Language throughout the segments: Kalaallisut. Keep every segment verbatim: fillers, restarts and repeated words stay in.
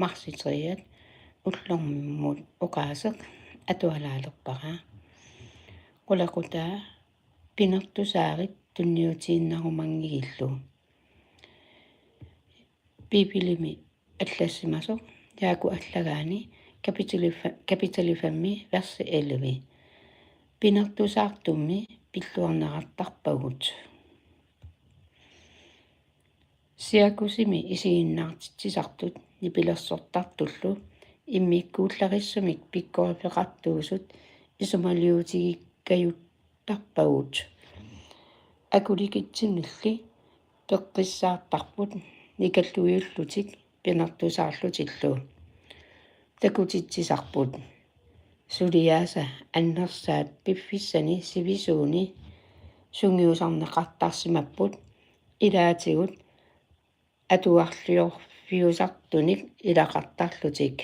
marsiteriat ullormut oqaaseq atualaalerpara. Qulequtaa pinertusaarit tunniutiinnarumanngillu. Biibilimi allassimasoq Jaaku allagaani kapitali fa-, kapitali femmi versi elleve. Pinertusaartummi pilluarneqartarpagut. Cirkusimi isiginnaartitsisartut nipilersortartullu immikkuullarissumik pikkoriffeqartuusut isumaliutigikkajuttarpagut. Akulikitsinilli peqqissaartarput nikalluiullutik pinertusaarlutillu. Takutitsisarput. Suliaasa annersaat piffissani sivisuuni sungiusarneqartarsimapput ilaatigut atuarliorfiusartunik ilaqartarlutik.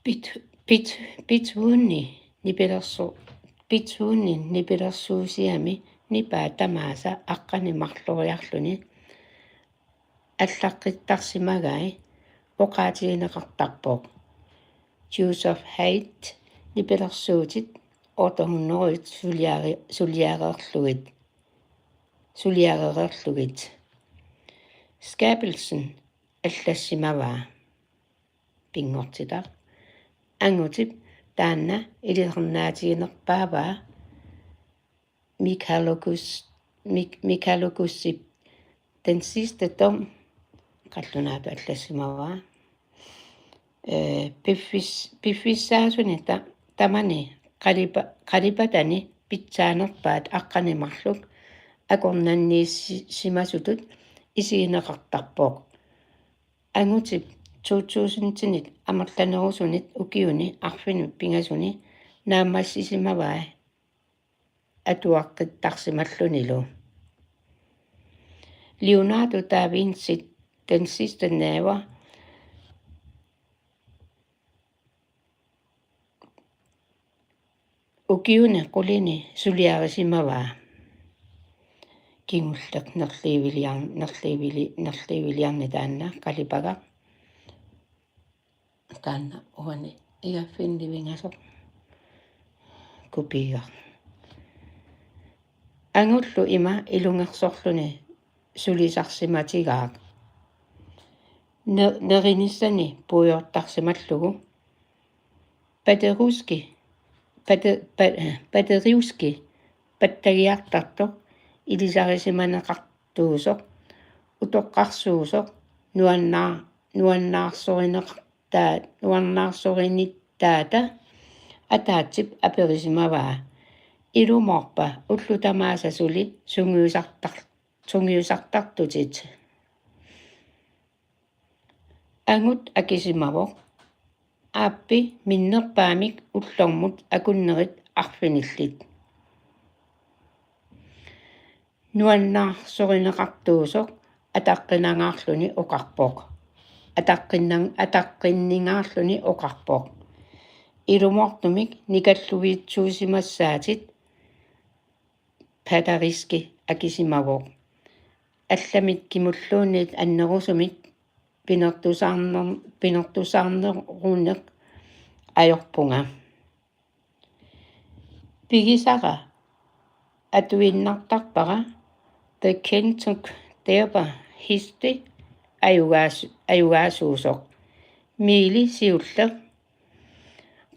Pit-, pit-, Pitsuunni nipilersu-, Pitsuunni nipilersuusiami nipaa tamaasa aqqaneq-marloriarluni allaqqittarsimagai oqaatigineqartarpoq. Joseph Haydn nipilersuutit otte hundrede suliari-, suliareerlugit, suliarereerlugit. Skabelsen allassimavaa. Pinngortitaq. Angutip taanna ilisarnaatiginerpaavaa Mikalokust-, Mik-, Mikalokusip Den sidste dom qallunaatut allassimavaa. Ee, piffis-, piffissaasuni ta-, tamani qalipa-, qalipatani pitsaanerpaat aqqaneq-marluk akornanniissi-, simasutut isigineqartarpoq. Angutip to tusindinit amerlanerusunit ukiuni arfineq-pingasuni naammassisimavai atuaqqittarsimallunilu. Leonardo da Vinci Den sidste næver ukiuni qulini suliarisimavaa. Kingulleq nerliiviliar-, nerliivili-, nerliiviliarneq taanna qalipagaq. Taanna uani igaffinnivingasoq kopiigaq. Angullu ima ilungersorluni sulisarsimatigaaq. Ne-, nerinissani puigortarsimallugu. Paderewski, Pade-, Pa-, Paderewski pattagiartartoq ilisarisimaneqartuusoq, utoqqarsuusoq, nuannaa-, nuannaarsorinitta-, nuannaarsorinittaata ataatsip aperisimavaa: Ilumoorpa ullut tamaasa suli sungiusartar-, sungiusartartutit? Angut akisimavoq: Aappi minnerpaamik ullormut akunnerit arfinillit. Nuannaarsoriniartuusoq ataqqinangaarluni oqarpoq. Ataqqinnan-, ataqqinningaarluni oqarpoq: Ilumoortumik nikalluiitsuusimassaatit. Paderewski akisimavoq: Allamit kimulluunniit annerusumik pinertusaarner-, pinertusaarneruneq ajorpunga. Pigisara atuinnartarpara The Kentucky Derby hesti ajugaas-, ajugaasuusoq. Miili siulleq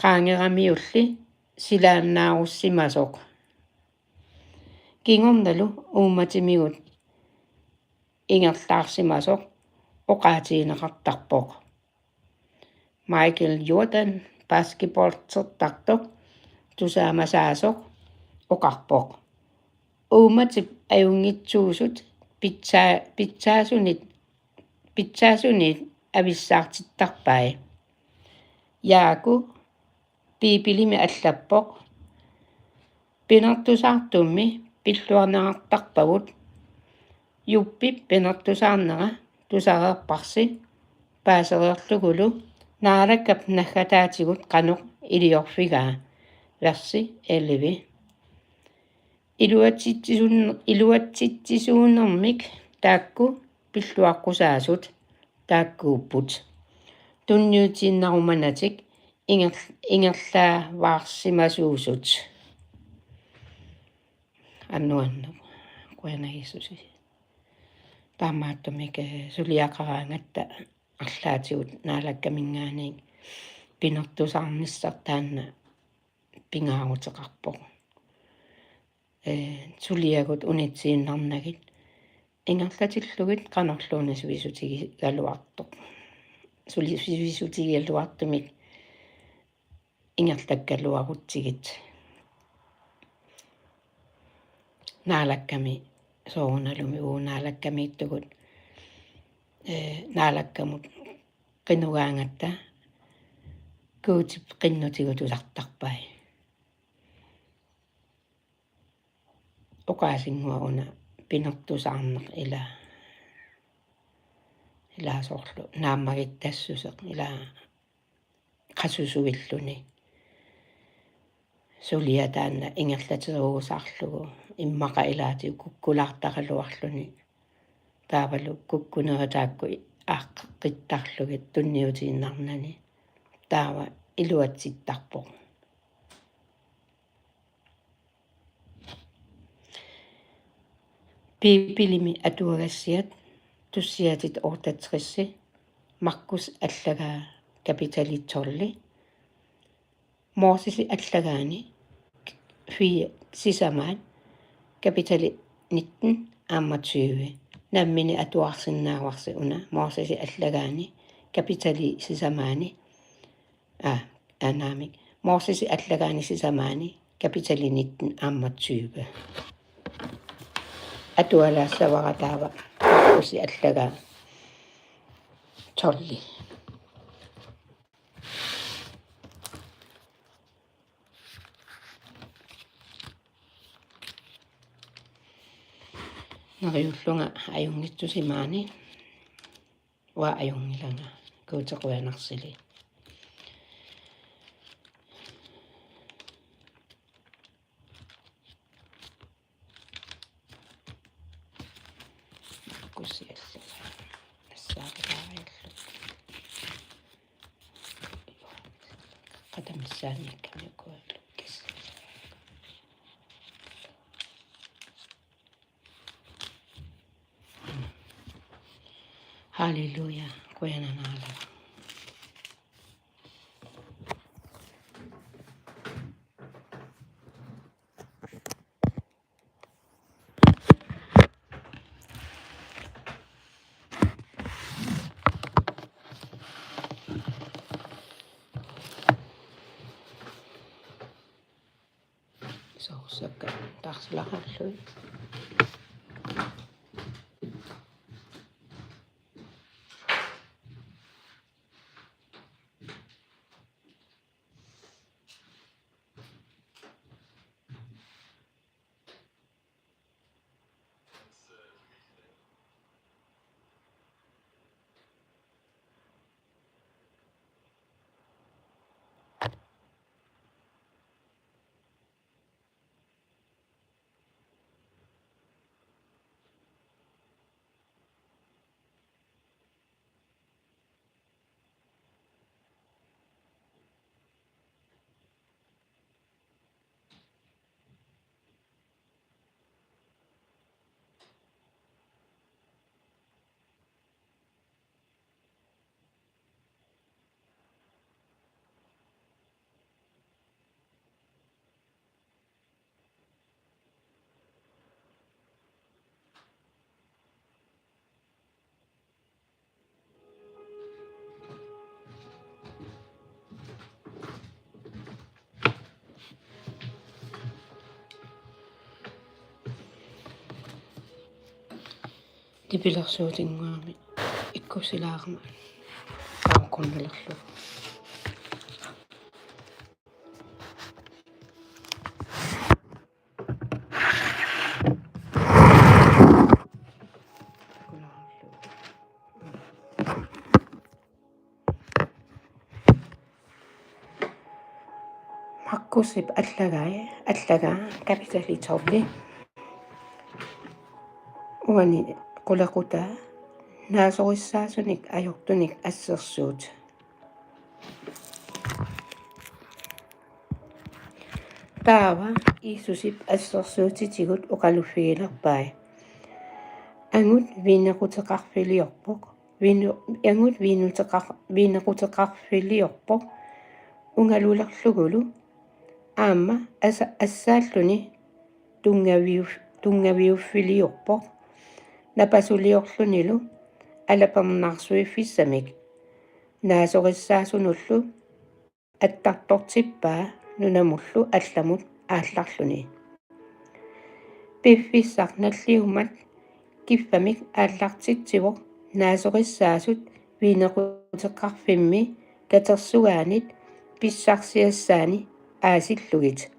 qaangeramiulli silaannaarussimasoq. Kingornalu uummatimigut ingerlaarsimasoq oqaatigineqartarpoq. Michael Jordan, basketballertartoq tusaamasaasoq, oqarpoq: Uummatip ajunngitsuusut pitsaa-, pitsaasunit, pitsaasunit avissaartittarpai. Jaaku Biibilimi allappoq: Pinertusaartummi pilluarneqartarpagut. Juppip pinertusaarnera tusareerparsi paasereerlugulu Naalakkap naggataatigut qanoq iliorfigaa. Versi elleve. Iluatsitsisun-, iluatsitsisuunermik taakku pilluaqqusaasut taakkuupput. Tunniutiinnarumanatik inger-, ingerlaarsimasuusut. Annuanneq. Qujanaq Jiisusi. Taamaattumik, eh, suliaqaraangatta arlaatigut Naalakkaminngaanniit pinertusaarnissaq taanna pingaaruteqarpoq. Eh, suliagut unitsiinnarnagit ingerlatillugit qanorluunniit sivisutigigaluartoq. Suli-, sivisutigigaluartumik ingerlakkaluarutsigit. Naalakkami soorunalumi uagut Naalakkamiittugut, eh, Naalakkamut qinugaangatta Guutip qinnutigut tusartarpai. Oqaasinnguaq una pinertusaarneq ila, ila soorlu naammagitassuseq ila qasusuilluni. Suliaq taanna ingerlateruusaarlugu immaqa ilaatigut kukkulaartaraluarluni. Taavalu kukkunerit taakku aaqqeqqittarlugit tunniutiinnarnani. Taava iluatsittarpoq. Biibilimi atuagassiat tussiatit otteogtres, Markus allagaa kapitali tolv, Mosesi allagaani fire sisamaat kapitali nitten aamma tyve. Nammineq atuarsinnaavarsi una Mosesi allagaani kapitali sisamaani. Aa, aa, naamik. Mosesi allagaani sisamaani kapitali nitten aamma tyve. Atualaassavara taava Markusi allagaa tolv. Neriullunga ajunngitsusi maani. Uanga ajunngilanga. Guuti qujanarsilik. Kusiallu. Nassaarilaariallu. Qatamissaaniikkami ukuallukkis. Halleluja, qujanaq Naalaga. Soorlu taarsilaarlugit. Nipilersuutinnguamik ikkussilaarama taakkunnalerlugu. Markusip allagai, allagaa kapitali tolv. Uani qulequtaa naasorissaasunik ajortunik assersuut. Taava Jiisusip assersuutitigut oqaluffigilerpai: Angut viinequteqarfiliorpoq, viinu-, angut viinuteqar-, viinequteqarfiliorpoq ungalulerlugulu, aamma asa-, assaalluni tunngaviu-, tunngaviuffiliorpoq napasuliorlunilu alapernaarsuiffissamik. Naasorissaasunullu attartortippaa nunamullu allamut aallarluni. Piffissaq nalliummat kiffamik aallartitsivoq naasorissaasut viinequteqarfimmi katersugaanit pissarsiassaanni aasillugit.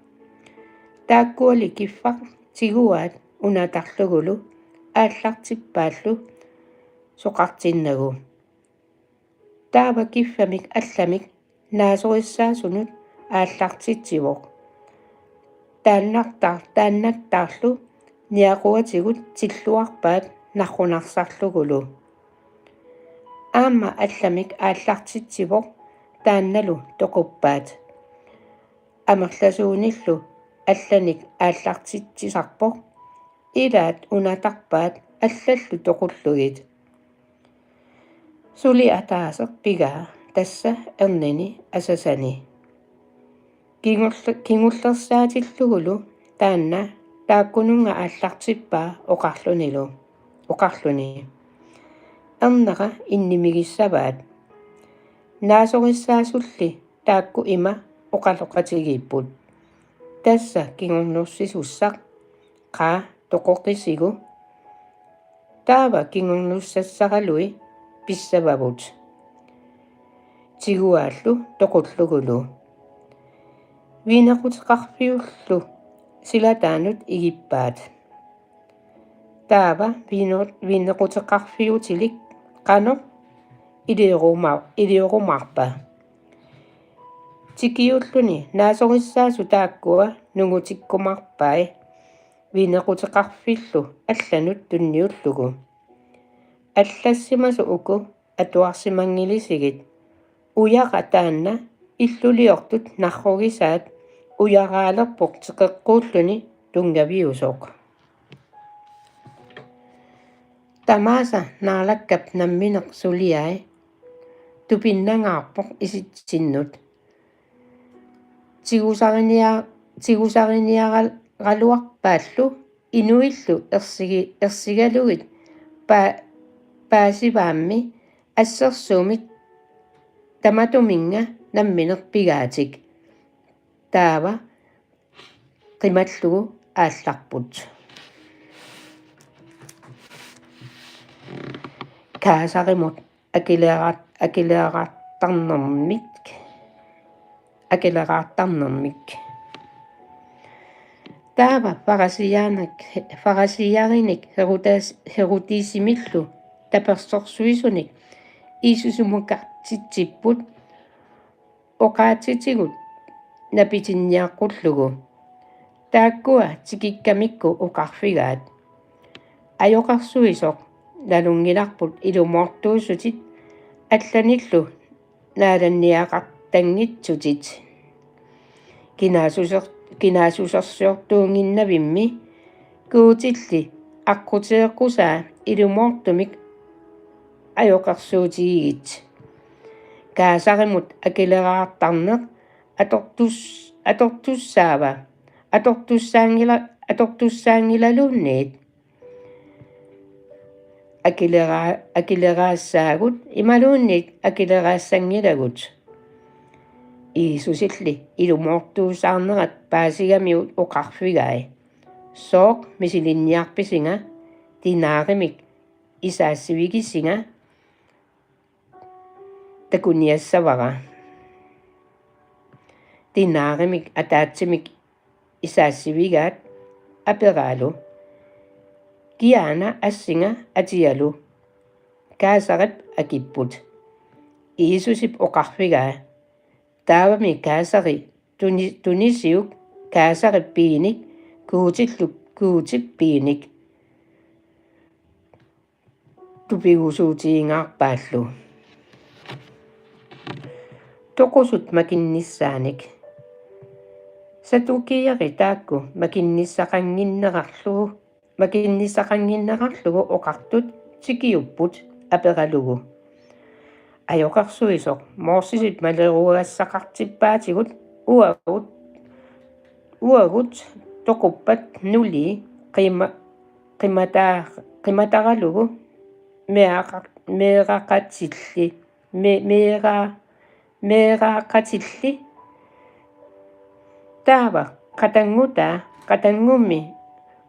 Taakkuali kiffaq tiguaat unatarlugulu aallartippaallu soqartinnagu. Taava kiffamik allamik naasorissaasunut aallartitsivoq. Taannartar-, taannartarlu niaquatigut tilluarpaat narrunarsarlugulu. Aamma allamik aallartitsivoq, taannalu toquppaat. Amerlasuunillu allanik aallartitsisarpoq, ilaat unatarpaat allallu toqullugit. Suli ataaseq pigaa tassa ernini asasani. Kingulli-, kingullersaatillugulu taanna taakkununnga aallartippaa oqarlunilu, oqarluni: Ernera innimigissavaat. Naasorissaasulli taakku ima oqaloqatigiipput: Tassa kingornussisussaq, qaa, toqoqisigu. Taava kingornussassaralui pissavavut, tiguaallu toqullugulu. Viinequteqarfiullu silataanut igippaat. Taava viine-, viinequteqarfiutilik qanoq ilioruma-, iliorumaarpa? Tikiulluni naasorissaasut taakkua nungutikkumaarpai viinequteqarfillu allanut tunniullugu: Allassimasut uku atuarsimanngilisigit. Ujara taanna illuliortut narrugisaat ujaraalerpoq teqeqquulluni tunngaviusoq. Tamaasa Naalakkap nammineq suliai tupinnangaarpoq isitsinnut. Tigusarinia-, tigusariniaraluarpaallu inuillu ersigi-, ersigalugit pa-, paasivaammi assersuummik tamatuminnga nammineq pigaatik. Taava qimallugu aallarput. Kaasarimut akilera-, akileraartarnermik, akileraartarnermik. Taava farisianik, farisiarinik Herodes, Herodesimillu tapersersuisunik Jiisusimukartitsipput oqaatsitigut napitinniaqqullugu. Taakkua tikikkamikku oqarfigaat: Ajoqersuisoq, nalunngilarput ilumoortuussutit allanillu naalanniaqartanngitsutit. Kinaassuser-, kinaassusersiortuunnginnavimmi Guutilli aqqutigeqqusaa ilumoortumik ajoqersuutigigit. Kaasarimut akileraartarneq atortus-, atortussaava, atortussaanngila-, atortussaanngilaluunniit akilera-, akileraassaagut imaluunniit akileraassanngilagut? Jiisusilli ilumoortuusaarnerat paasigamiuk oqarfigai: Sooq misilinniarpisinga? Dinaarimik isaassivigisinga? Takuniassavara. Dinaarimik ataatsimik isaassivigaat aperaalu: Kiaana assinga atialu? Kaasarip akipput. Jiisusip oqarfigaa: Taavami Kaasari tuni-, tunisiuk Kaasarip piinik, Guutillu Guutip piinik. tupigusuutigingaarpaallu. Toqusut makinnissaanik. Sadukiiarit taakku makinnissaqannginnerarlugu, makinnissaqannginnerarlugu oqartut tikiupput aperalugu: Ajoqersuisoq, Mosesip maleruagassaqartippaatigut uagut, uagut toquppat nulii qima-, qimata-, qimataralugu meeraqa-, meeraqatilli, me-, meera-, meeraqatilli. Taava qatanngutaa qatanngummi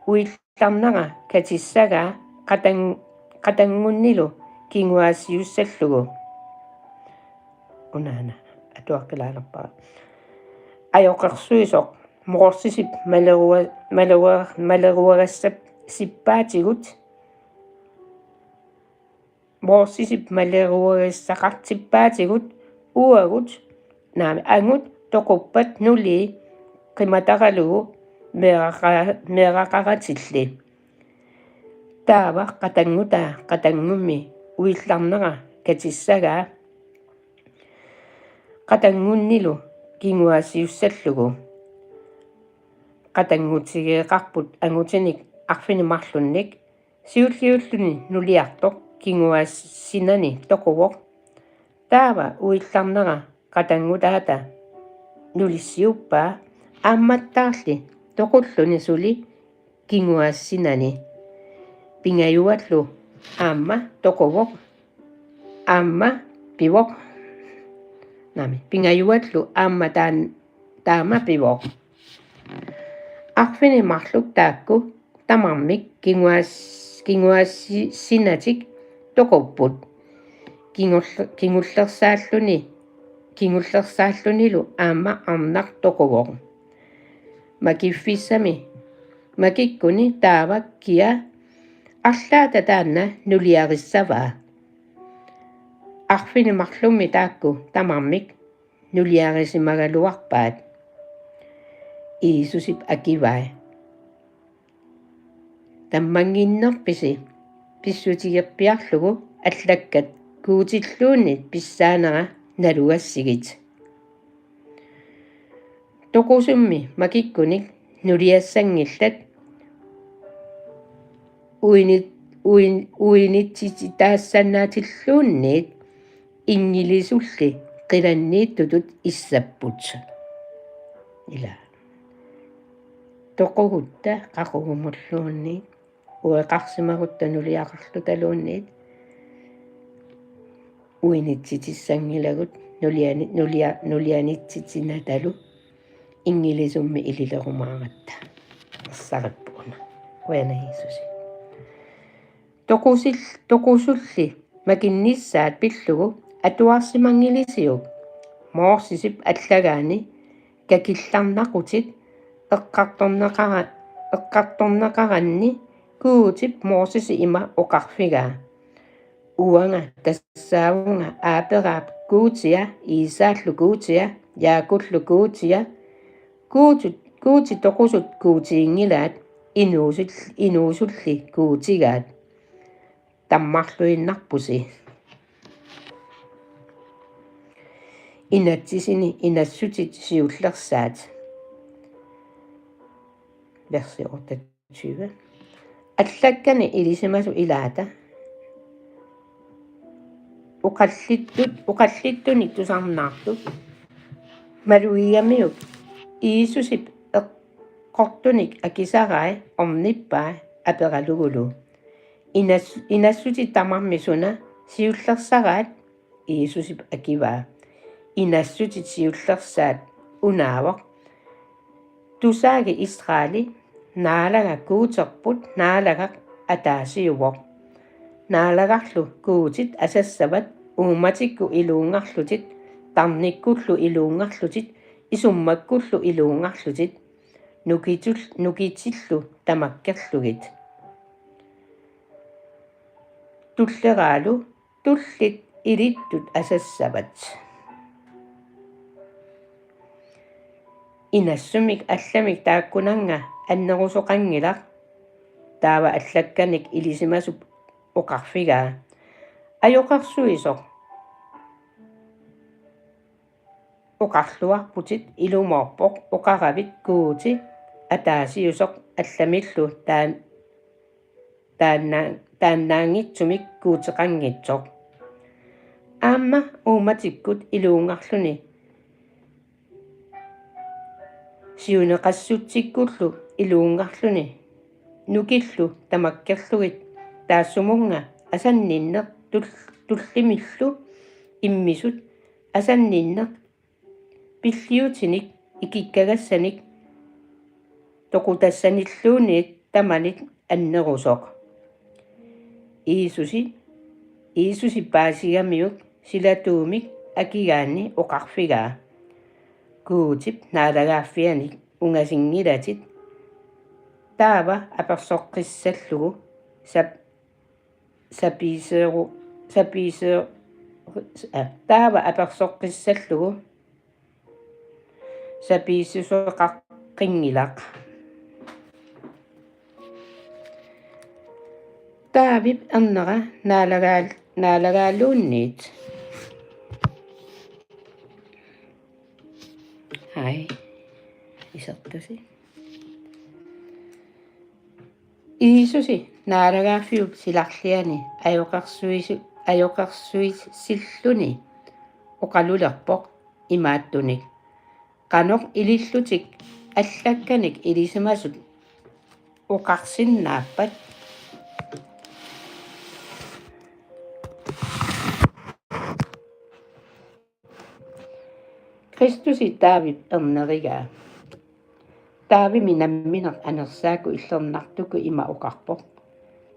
uillarnera katissagaa qatan-, qatanngunnilu kinguaassiussallugu. Unaana atuaqqilaalerpara. Ajoqersuisoq, Mosesip malerua-, malerua-, maleruagassap-, sippaatigut, Mosesip maleruagassaqartippaatigut uagut, naamik, angut toquppat nulii qimataralugu meeraqa-, meeraqaratilli. Taava qatanngutaa qatanngummi uillarnera katissagaa qatanngunnilu kinguaassiussallugu. Qatanngutigeqarput angutinik arfineq-marlunnik siulliulluni nuliartoq kinguaassinani toquvoq. Taava uillarnera qatanngutaata nulissiuppaa aammattaarli toqulluni suli kinguaassinani. Pingajuallu aamma toquvoq, aamma pivoq. Naamik, pingajuallu aamma taan-, taama pivoq. Arfineq-marluk taakku tamarmik kinguaas-, kinguaassinatik toqupput. Kingul-, kingullersaalluni, kingullersaallunilu aamma arnaq toquvoq. Makiffissami makikkuni taava kia arlaata taanna nuliarissavaa? Arfineq-marlummi taakku tamarmik nuliarisimagaluarpaat. Jiisusip akivai: Tammannginnerpisi pissutigerpiarlugu allakkat Guutilluunniit pissaanera nalugassigit. Toqusummi makikkunik nuliassanngillat uini-, uin-, uinitsitsitaassanatilluunniit inngilisulli qilanniittutut issapput. Ila. Toqugutta qaqugumulluunniit, ueqarsimagutta nuliaqarlutaluunniit, uinitsitsissanngilagut nuliani-, nulia-, nulianitsitsinatalu inngilisummi ililerumaaratta. Assarippoq una. Qujanaq Jiisusi. Toqusil-, toqusulli makinnissaat pillugu atuarsimanngilisiuk Mosesip allagaani kakillarnaqutit eqqartorneqara-, eqqartorneqaranni Guutip Mosesi ima oqarfigaa: Uanga tassaavunga Aaperaap Guutia, Iisaallu Guutia, Jaakullu Guutia, Guuti-, Guuti toqusut Guutiinngilaat, inuusul-, inuusulli Guutigaat. Tammarluinnarpusi. Inatsisini inassutit siullersaat. Versi otteogtyve. Allakkanik ilisimasut ilaata oqallittut-, oqallittunik tusarnaartut malugigamiuk Jiisusip eqqortunik akisarai ornippai aperalugulu: Inas-, inassutit tamarmik suna siullersaraat? Jiisusip akivaa: Inassutit siullersaat unaavoq: Tusaagi Israeli, Naalagaq Guuterput Naalagaq ataasiuvoq. Naalagarlu Guutit asassavat uummatikkut iluunngarlutit, tarnikkullu iluunngarlutit, isummakkullu iluunngarlutit, nukitul-, nukitillu tamakkerlugit. Tulleraalu tullit ilittut asassavat. Inassumik allamik taakkunannga annerusoqanngilaq. Taava allakkanik ilisimasup oqarfigaa: Ajoqersuisoq oqarluarputit ilumoorpoq oqaravit Guuti ataasiusoq allamillu taan-, taanna-, taannaanngitsumik Guuteqanngitsoq. Aamma uummatikkut iluunngarluni siuneqassutsikkullu iluunngarluni nukillu tamakkerlugit taassumunnga asanninneq tul-, tullimillu immisut asanninneq pilliutinik ikikkagassanik toqutassanilluunniit tamanit annerusoq. Jiisusi, Jiisusi paasigamiuk silatuumik akigaanni oqarfigaa: Guutip naalagaaffianik ungasinngilatit. Taava apersoqqissallugu sap-, sapiiseeru-, sapiisee-, a, taava apersoqqissallugu sapiissuseqaqqinngilaq. Taavip ernera naalagaa-, naalagaaluunniit. Ai, isertusi. Jiisusi naalagaaffiup silarliani ajoqersuisi-, ajoqersuisilluni oqalulerpoq imaattunik: Qanoq ilillutik allakkanik ilisimasut oqarsinnaappat? Kristusi Taavip ernerigaa. Taavimi nammineq anersaakkut illernartukkut ima oqarpoq: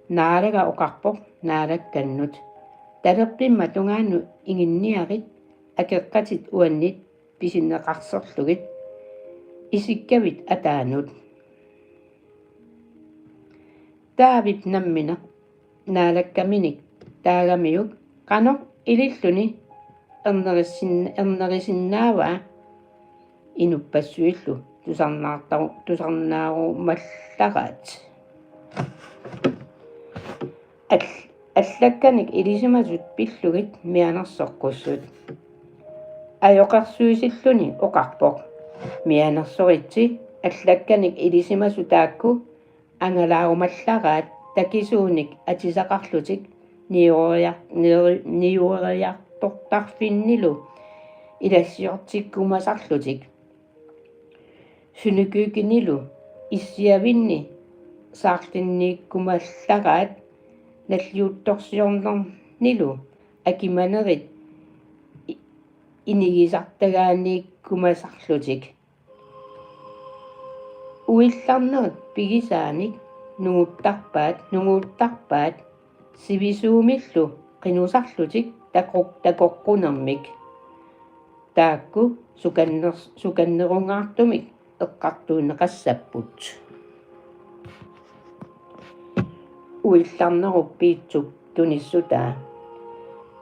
Naalaga oqarpoq Naalakkannut: Talerpimma tungaanut inginniarit akeqqatit uannit pisineqarserlugit isikkavit ataanut. Taavip nammineq naalakkaminik taagamiuk qanoq ililluni ernerissin-, ernerisinnaavaa inuppassuillu tusarnaartaru-, tusarnaarumallaraat. Al-, allakkanik ilisimasut pillugit mianersoqqussut. Ajoqersuisilluni oqarpoq: Mianersoritsi allakkanik ilisimasut taakku angalaarumallaraat takisuunik atisaqarlutik niueria-, niu-, niueriartortarfinnilu ilassiortikkumasarlutik. Synagogikkunilu issiavinni saarlinniikkumallaraat nalliuttorsiornernilu akimanerit i-, inigisartagaaniikkumasarlutik. Uillarnerit pigisaanik nunguttarpaat, nunguttarpaat sivisuumillu qinusarlutik taqu-, taqoqqunermik. Taakku sukanner-, sukannerungaartumik eqqartuunneqassapput. Uillarnerup piitsup tunissutaa.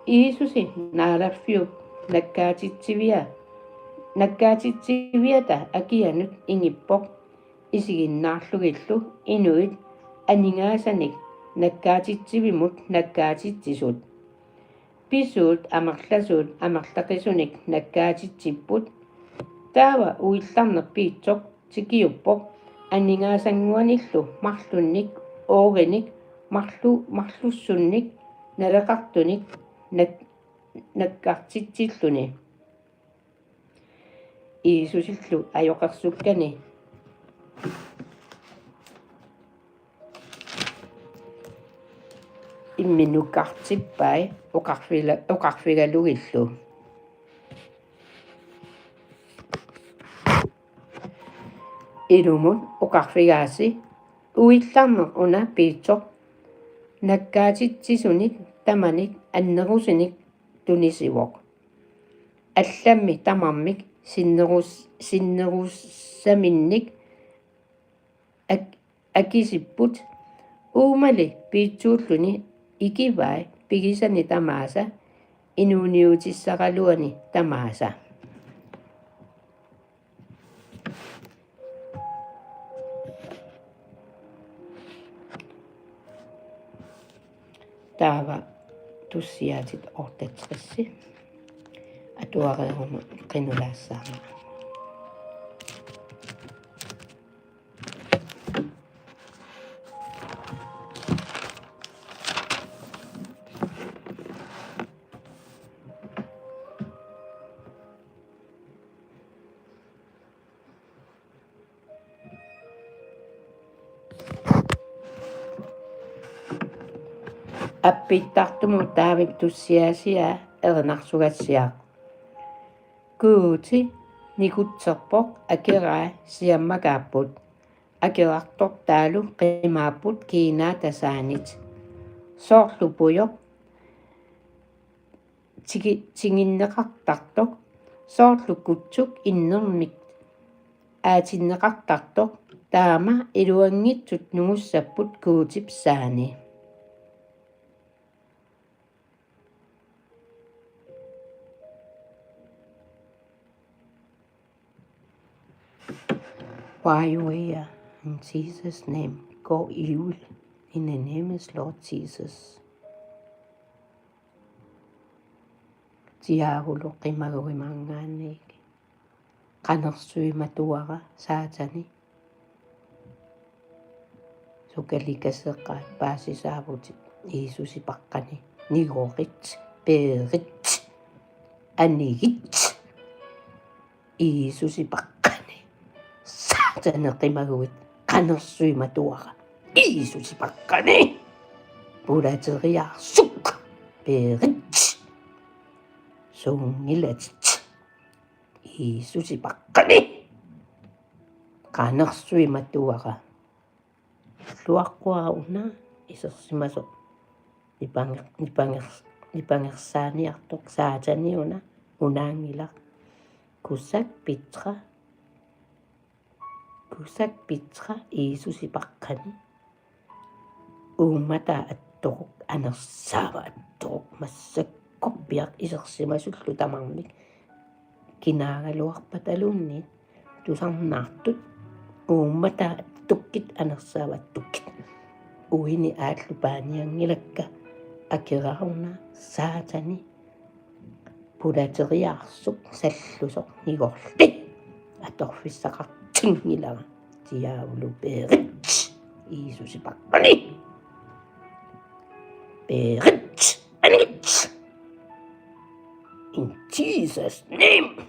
Jiisusi naalaffiup nakkaatitsivia-, nakkaatitsiviata akianut ingippoq isiginnaarlugillu inuit aningaasanik nakkaatitsivimut nakkaatitsisut. Pisuut amerlasuut amerlaqisunik nakkaatitsipput. Taava uillarneq piitsoq tikiuppoq aningaasannguanillu marlunnik oorinik marlu-, marlussunnik naleqartunik nak-, nakkartitsilluni. Jiisusillu ajoqersukkani imminut nukkartippai oqarfila-, oqarfigalugillu: Ilumut oqarfigaasi uillarneq una piitsoq nakkaatitsisunit tamanik annerusunik tunisivoq. Allammi tamarmik sinnerus-, sinnerussaminnik ak-, akisipput. Uumali piitsuulluni ikivai pigisani tamaasa inuuniutissaraluani tamaasa. Taava tu-, Tussiaatit otteogtres. Atuareeruma qinulaassaanga. Appittartumut Daavip tussiaasiaa erinarsugassiaq. Guuti nikutserpoq akerai siammakaapput. Akerartortaalu qimaapput kiinaa tasaanit. Soorlu pujoq tigi-, tiginneqartartoq, soorlu kutsuk innermik aatinneqartartoq, taama iluanngitsut nungussapput Guutip saani. Why you here? In Jesus' name, go evil. In the name is Lord Jesus. Diaavulu qimaguimaanngaanniit. Qanersuimatuara Saatani. Sukalikaseqaat paasisaavutit Jiisusi paqqani. Nigorit, peerit, anigit. Jiisusi paqqani. Saatani qimaguit qanersuimatuara. Jiisusi paqqani. Pulateriaarsuk. Peerit. Suunngilatit. Jiisusi paqqani. Qanersuimatuara. Luaqqua una isersimasoq. Nipanger-, nipanger-, nipangersaaniartoq Saatani una unaanngilaq. Kusak pitra. Kusak pitra Jiisusi paqqani. Uummataa attoruk, anersaava attoruk, massakkorpiaq isersimasullu tamarmik kinaagaluarpataluunniit tusarnaartut, uummataa attukkit, anersaava attukkit. Uini aallu paanianngilakka, akeraruna Saatani. Pulateriaarsuk sallusoq nigorli. Atorfissaqartinngilanga. Diaavulu, peerit. Jiisusi paqqani. Peerit. Anigit. In Jesus' name.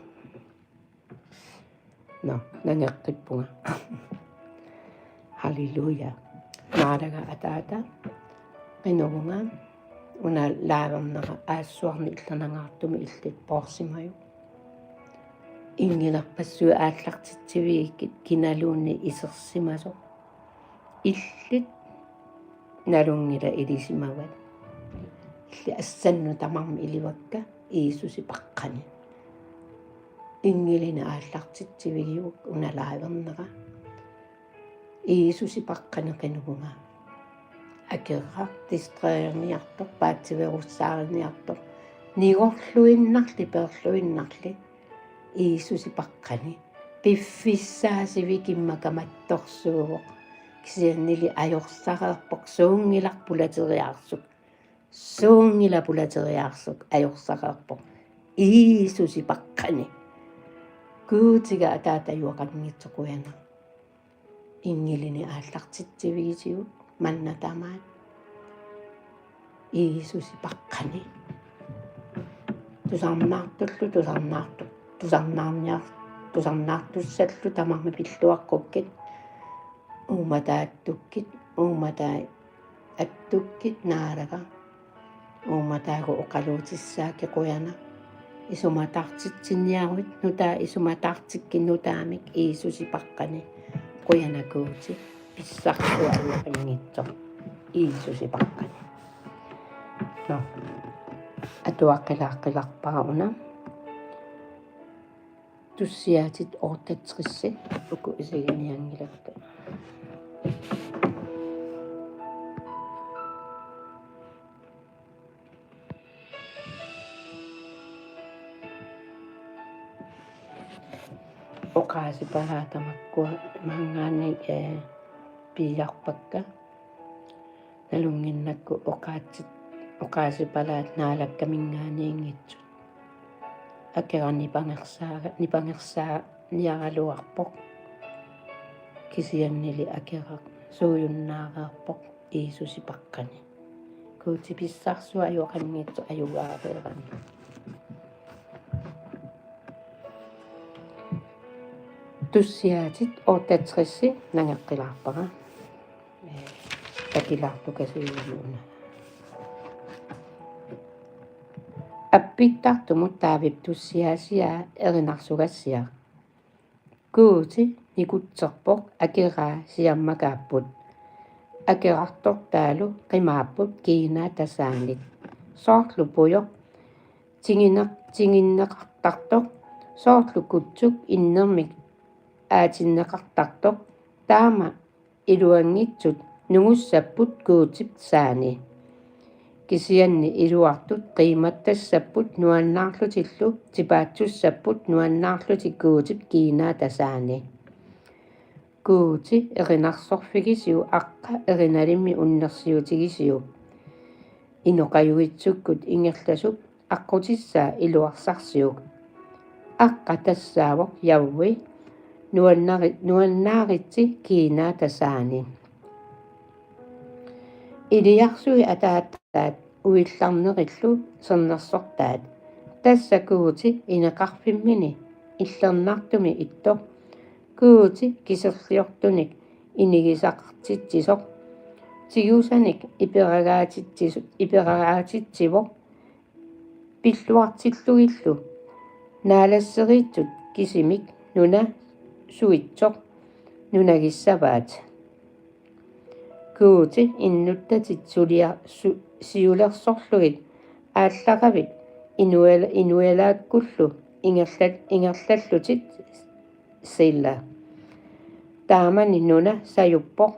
Nå, nangeqqippunga. Halleluja. Naalaga ataata, qinuvunga, una live-ernera aassuarni illanangaartumi illit poorsimajuk. Inngilerpassuit aallartitsivigikkit kinaluunniit isersimasoq. Illit nalunngilaq ilisimavat. Illit assannut tamarmik ilivakka Jiisusi paqqani. Inngilinnik aallartitsivigiuk una live-ernera. Jiisusi paqqani qinuvunga. Akeraq distraherniartoq, paatsiveerussaariniartoq. Nigorluinnarli, peerluinnarli. Jiisusi paqqani. Piffissaasivik immaqa mattorsuuvoq. Kisiannili ajorsareerpoq, suunngilaq pulateriaarsuk. Suunngilaq pulateriaarsuk, ajorsareerpoq. Jiisusi paqqani. Guutiga ataata, ajuaqanngitsoq, qujanaq. Inngilinnik aallartitsivigisiuk manna tamaat. Jiisusi paqqani. Tusarnaartullu, tusarnaartu-, tusarnaarniar-, tusarnaartussallu tamarmik pilluaqqukkit. Uummataa attukkit, uummataa attukkit, Naalaga. Uummataakkut oqaluutissaakkit, qujanaq. Isumataartitsiniaruit, nutaat isumataartikkit nutaamik Jiisusi paqqani. Qujanaq Guuti, pissarsiaruanngitsoq Jiisusi paqqani. Nå. Atuaqqilaaqqilarpara una. Tussiaatit otteogtres, uku isiginianngilakka. Oqaasipalaat tamakkua maanngaanniit, ee, piiarpakka. Nalunnginnakku oqaatsit-, Oqaasipalaat Naalakkaminngaanniinngitsut. Akera nipangersaa-, nipangersaaniaraluarpoq. Kisiannili Akeraq suujunnaareerpoq Jiisusipaqqani. Guutip pissarsuaq ajoqanngitsoq ajugaareerami. Tussiaatit otteogtres nangeqqilaarpara. Ee, takilaartukasiujuuna. Appittartumut Daavip tussiaasiaa erinarsugassiaq. Guuti nikutserpoq Akeraa siammakaapput. Akerartortaalu qimaapput kiinaa tasaanit. Soorlu pujoq tingine-, tingineqartartoq, soorlu kutsuk innermik aatinneqartartoq, taama iluanngitsut nungussapput Guutip tasaani. Kisianni iluartut qiimattassapput nuannaarlutillu tipaatsussapput nuannaarlutik Guutip kiinaa tasaani. Guuti erinarsorfigisiuk aqqa erinalimmi unnersiutigisiuk. Inoqajuitsukkut ingerlasup aqqutissaa iluarsarsiuk. Aqqa tassaavoq Javi, nuannari-, nuannaaritsi kiinaa tasaani. Iliarsui ataataat uillarnerillu sernersortaat. Tassa Guuti ineqarfimmini illernartumi ittoq. Guuti kiserliortunik inigisaqartitsisoq. Tigusanik iperagaatitsis-, iperagaatitsivoq. Pilluartillugillu naalasseriitsut kisimik nuna suitsoq nunagissavaat. Guuti innuttatit sulia-, su-, siulersorlugit aallaqavit inuel-, inuilaakkullu ingerlat-, ingerlallutit sila. Taamani nuna sajuppoq.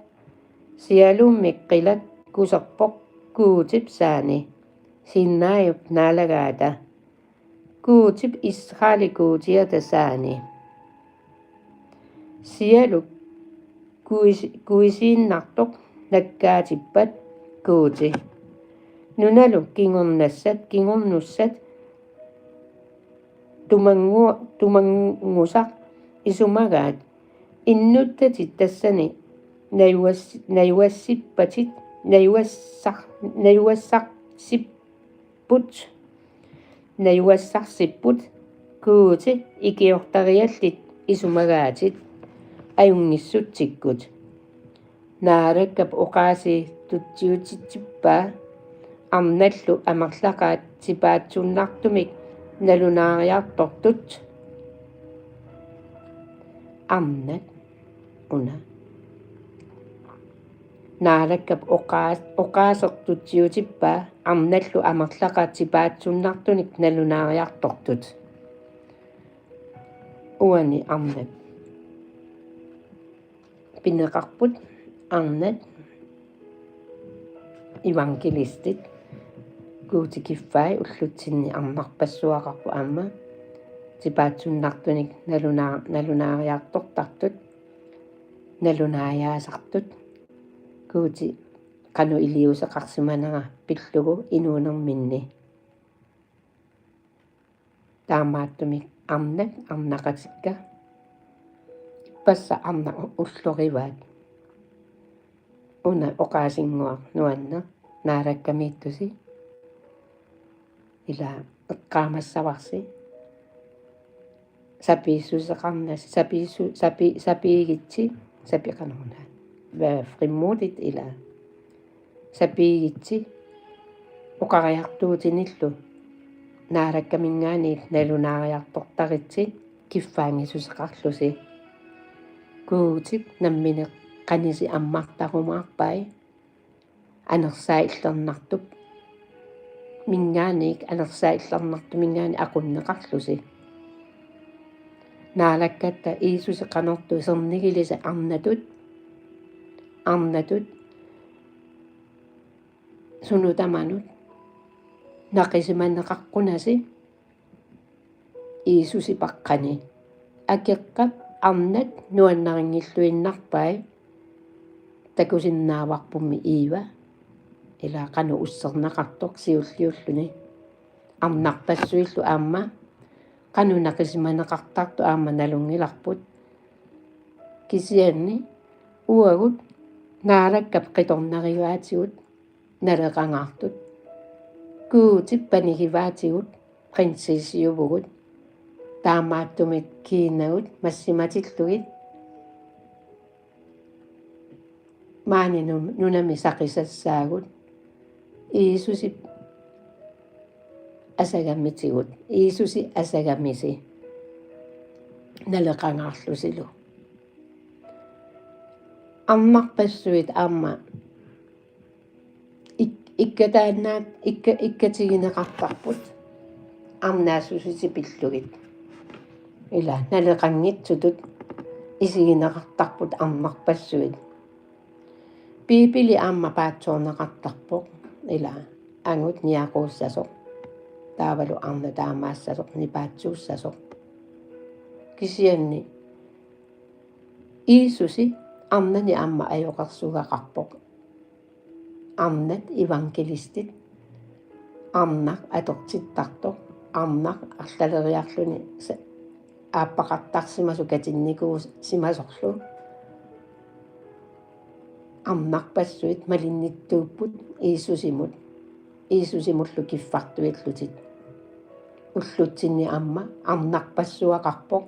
Sialummik qilat kuserpoq Guutip tasaani. Sinaiip naalagaata. Guutip Israelip Guutia tasaani. Sialu kuis-, kuisiinnartoq nakkaatippat Guuti. Nunalu kingornassat, kingornussat tumanngu-, tumanngusaq isumagaat. Innuttatit tassani najuas-, najuassippatit, najuassar-, najuassarsipput, najuassarsipput, Guuti ikiortariallit isumagaatit, ajunngissutsikkut. Naalakkap oqaasii tutsiutitsippaa, arnallu amerlaqaat tipaatsunnartumik nalunaariartortut. Arnat una. Naalakkap oqaas-, oqaaseq tutsiutippaa, arnallu amerlaqaat tipaatsunnartunik nalunaariartortut. Uani arnat pineqarput, arnat evangelistit. Guuti kiffai ullutsinni arnarpassuaqarpoq aamma tipaatsunnartunik nalunaa-, nalunaariartortartut, nalunaajaasartut. Guuti qanoq iliuuseqarsimanera pillugu inuunerminni. Taamaattumik arnat arnaqatikka. Ippassaq arnaq u-, ullorivaat. Una oqaasinnguaq nuanneq, naalakkamiittusi. Ila eqqaamassavarsi. Sapiissuseqarnasi, sapiissu-, sapi-, sapiigitsi, sapi-, qanoruna. Vær frimodigt, ila. Sapiigitsi oqariartuutinillu Naalakkaminngaanniit nalunaariartortaritsi kiffaanngissuseqarlusi. Guutip nammineq qanisi ammartarumaarpai. Anersaat illernartup minngaanniit, anersaat illernartup minngaanniit aqunneqarlusi. Naalakkatta Jiisusi qanortu sernigilisi arnatut, arnatut sunut tamanut naqisimaneqaqqunasi Jiisusipaqqani. Akeqqap arnat nuannarinngilluinnarpai, takusinnaavarpummi Iiva. Ila qanoq usserneqartoq siulliulluni. Arnarpassuillu aamma qanoq naqisimaneqartartoq aamma nalunngilarput. Kisianni uagut Naalakkap qitornarivaatigut naleqangaartut. Guutip panigivaatigut prinsessiuvugut. Taamaattumik kiinagut massimatillugit maani nu-, nunami saqisassaagut. Jiisusip asagamitigut. Jiisusi asagamisi naleqangaarlusilu. Arnarpassuit aamma ik-, ikkataannaat ikka-, ikkatigineqartarput arnaassuseq pillugit. Ila naleqanngitsutut isigineqartarput arnarpassuit. Biibili aamma paatsoorneqartarpoq, ila angut niaquussasoq, taavalu arnat taamaassasoq nipaatsuussasoq. Kisianni Jiisusi arnani aamma ajoqersugaqarpoq. Arnat evangelistit, arnaq atortittartoq, arnaq arlaleriarluni sa-, aappaqartarsimasoq katinnikuusimasorlu. Arnarpassuit malinnittuupput Jiisusimut, Jiisusimullu kiffartuillutik. Ullutsinni aamma arnarpassuaqarpoq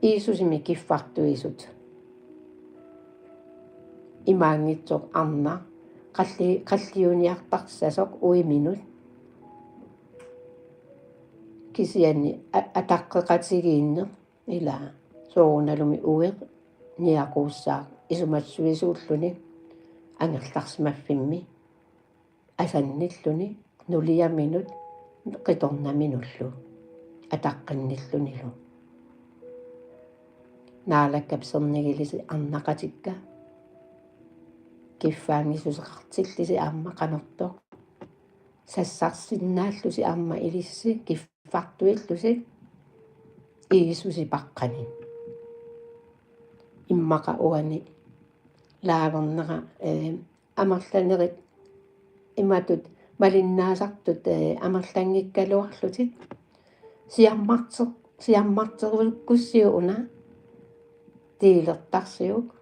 Jiisusimik kiffartuisut. Imaanngitsoq arnaq qalli-, qalliuniartarsasoq uiminut. Kisianni a-, ataqqeqatigiinneq, ila soorunalumi ueq niaquussaaq isumassuisuulluni angerlarsimaffimmi asannilluni nuliaminut qitornaminullu ataqqinnillunilu. Naalakkap sernigilisi arnaqatikka kiffaanngissuseqartillisi aamma qanortoq. Sassarsinnaallusi aamma ilissi kiffartuillusi Jiisusipaqqani. Immaqa uani laavernera, ee, amerlanerit imatut malinnaasartut, ee, amerlanngikkaluarlutit. Siammarter-, siammarterukkussiuk una delertarsiuk.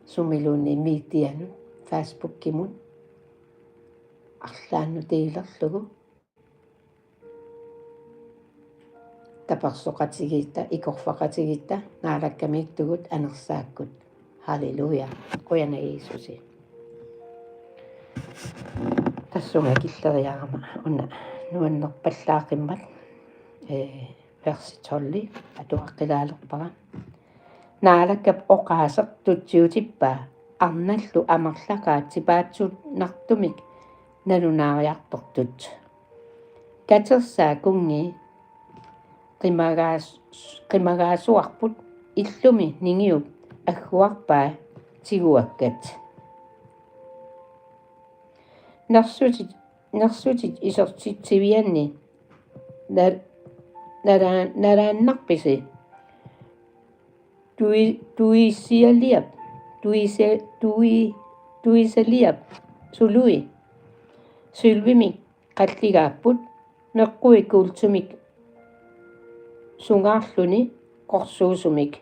Sumiluunniit medianut, Facebookimut arlaannut delerlugu. Tapersoqatigiitta, ikorfaqatigiitta, Naalakkamiittugut anersaakkut. Halleluja. Qujanaq Jiisusi. Tassunga killeriarama una nuannerpallaaqimmat, ee, versi tolv atuaqqilaalerpara. Naalakkap oqaaseq tutsiutippaa arnallu amerlaqaat tipaatsuunnartumik nalunaariartortut. Katersaat kunngii qimagaas-, qimagaasuarput illumi ningiup agguarpaa tiguakkat. Nersutit, nersutit isertitsivianni nar-, naraan-, naraannarpisi? Tui-, tuisialiap, tuise-, tui-, tuisaliap sului sølvimik qalligaapput, meqqui kuultimik sungaarluni qorsuusumik.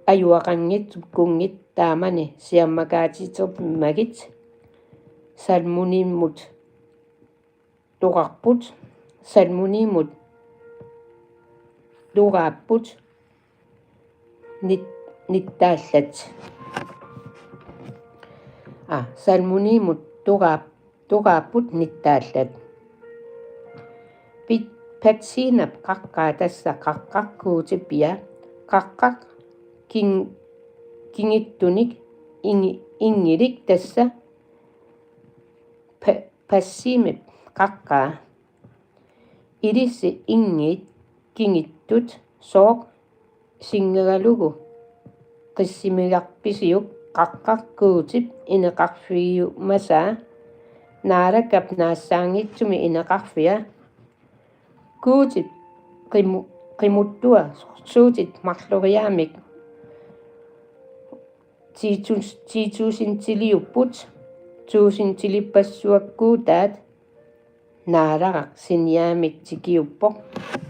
Ajuaqanngitsup kunngit taamani siammakaatitermagit salmoniimut toqarput, salmoniimut toqaapput nit-, nittaallat. Aa, salmoniimut toqaap-, toqaapput nittaallat. Pit-, Patsiinap qaqqaa tassa qaqqaq Guutip pia, qaqqaq king-, kingittunik ingi-, inngilik tassa pa-, Patsiimip qaqqaa. Ilissi inngiit kingittut sooq sinngagalugu qissimigarpisiuk qaqqaq Guutip ineqarfigiumasaa? Naalakkap naassaanngitsumi ineqarfia Guutip qimu-, qimuttua sorsuutit marloriaammik Titus-, titusindiliupput, tusindilippassuakkuutaat Naalaraq sinniaamik tikiuppoq,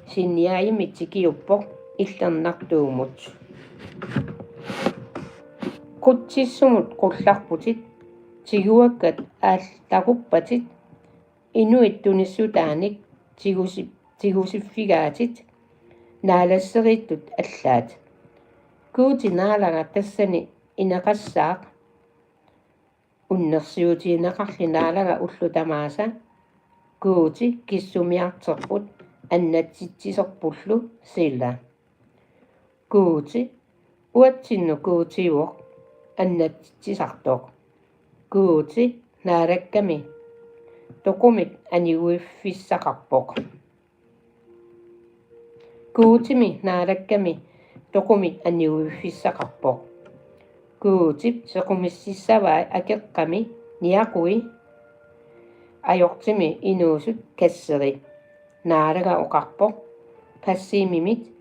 sinniaamik tikiuppoq Illernartuumut. Qutsissumut qullarputit, tiguakkat aallaruppatit, inuit tunissutaanik tigusi-, tigusiffigaatit, naalasseriittut allaat. Guuti Naalagaq tassani ineqassaaq, unnersiutigineqarli Naalagaq ullut tamaasa, Guuti kissumiarterput annatsitsisorpullu sila. Guuti uatsinnut Guutiuvoq annatsitsisartoq. Guuti Naalakkami toqumit aniguiffissaqarpoq. Guutimi Naalakkami toqumit aniguiffissaqarpoq. Guutip sequmississavai akeqqami niaqui ajortimi inuusut kasseri. Naalagaq oqarpoq Kassimimit: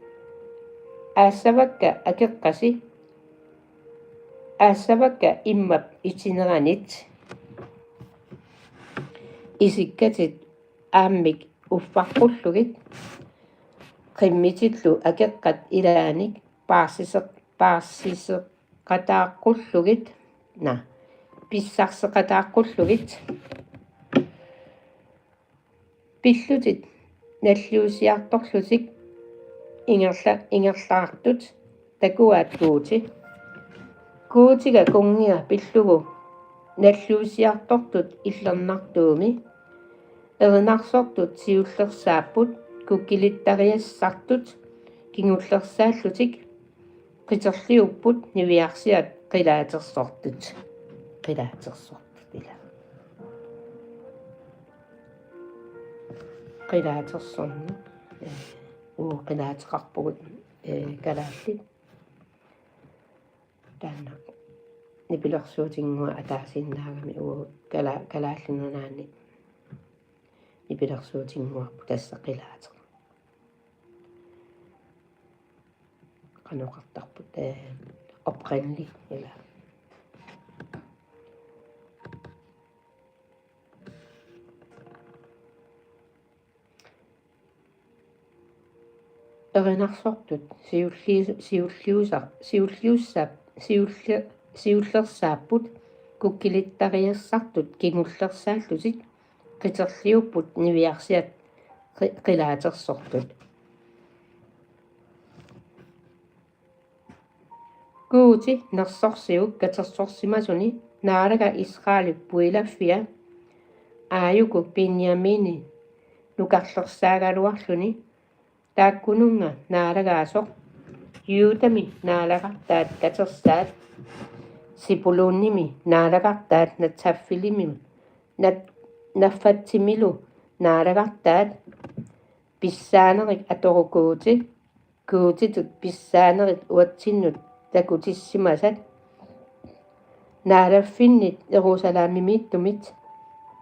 Aassavakka akeqqasi, aassavakka immap itineranit. Isikkatit aammik uffaqqullugit, qimmitillu akeqqat ilaanik paarsiseq-, paarsiseqataaqqullugit, na, pissarseqataaqqullugit. Pillutit nalliussiartorlutik ingerla-, ingerlaartut takuaat Guuti. Guutiga kunngiga pillugu nalliussiartortut Illernartuumi erinarsortut siullersaapput kukkilittariassartut kingullersaallutik, qiterliupput niviarsiat qilaatersortut. Qilaatersortut ila. Qilaatersorneq. Ee, uu qilaateqarpugut, ee, kalaallit. Taanna nipilersuutinnguaq ataasiinnaagami uu kala-, Kalaallit Nunaanni nipilersuutinnguarput tassa qilaateq. Qanoq oqartarput, ee, oprindelig, ila. Erinarsortut siullius-, siulliusa-, siulliussa-, siulli-, siullersaapput kukkilittariassartut kingullersaallutik, qiterliupput niviarsiat qi-, qilaatersortut. Guuti nersorsiuk katersorsimasuni Naalagaq Israelip puilaffia aajuku Benjamini nukarlersaagaluarluni, taakkununnga naalagaasoq: Judami naalagartaat katersaat, Sebulunimi naalagartaat, Naftaliimi, Nat-, Naftaliimilu naalagartaat. Pissaanerit atorukuuti, Guutitut pissaanerit uatsinnut takutissimasat, naalaffinnit Jerusalemimiittumit,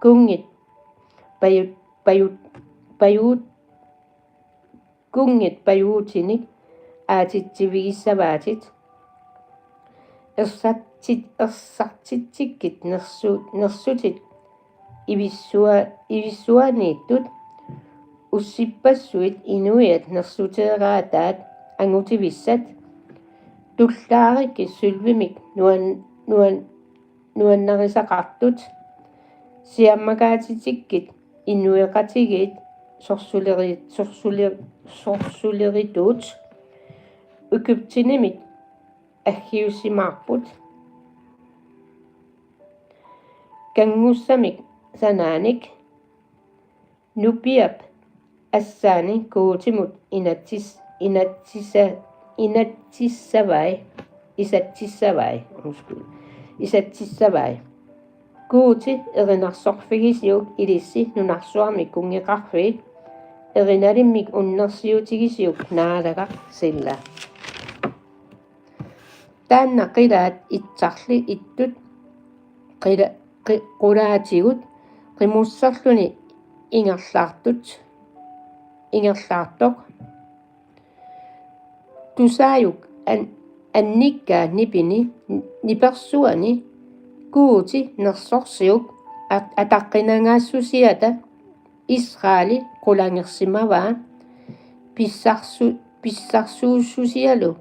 kunngit paju-, paju-, paju-, kunngit pajuutinik aatitsivigissavaatit. Ersartit-, ersartitsikkit nersu-, nersutit ivissua-, ivissuaniittut, ussippassuit inuiat nersuteeraataat angutivissat, tullaarikkit sølvimik nuan-, nuan-, nuannarisaqartut, siammakaatitikkit inuiaqatigiit sorsuleri-, sorsule-, sorsulerituut, Egyptenimit aggiussimaarput. Kanngussamik sanaanik nupiap assaani Guutimut inatsis-, inatsisa-, inatsissavai, isatsissavai, undskyld, isatsissavai. Guuti erinarsorfigisiuk ilissi nunarsuarmi kunngeqarfiit, erinalimmik unnersiutigisiuk Naalagaq sila. Taanna qilaat itsarli ittut qila-, qi-, qulaatigut qimusserluni ingerlaartut, ingerlaartoq. Tusaajuk an-, annikkaa nipini nipersuani Guuti nersorsiuk at-, ataqqinangaassusiata Israeli qulangersimavaa pissarsu-, pissarsuussusialu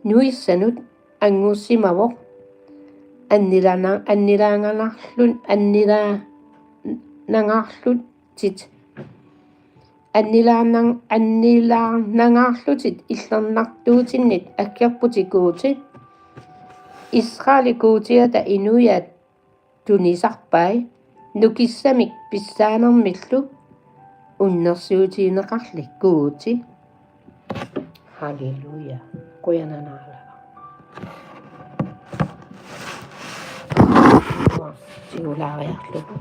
nuissanut anngussimavoq. Annilana-, annilaanganarlu-, annilaanangaarlutit. Annilaanang-, annilaanangaarlutit illernartuutinnit aggerputit Guuti. Israeli Guutiata inuiaat tunisarpai nukissamik pissaanermillu unnersiutigineqarlik Guuti. Halleluja. Qujanaq Naalaaq. Tigulaariarlugu.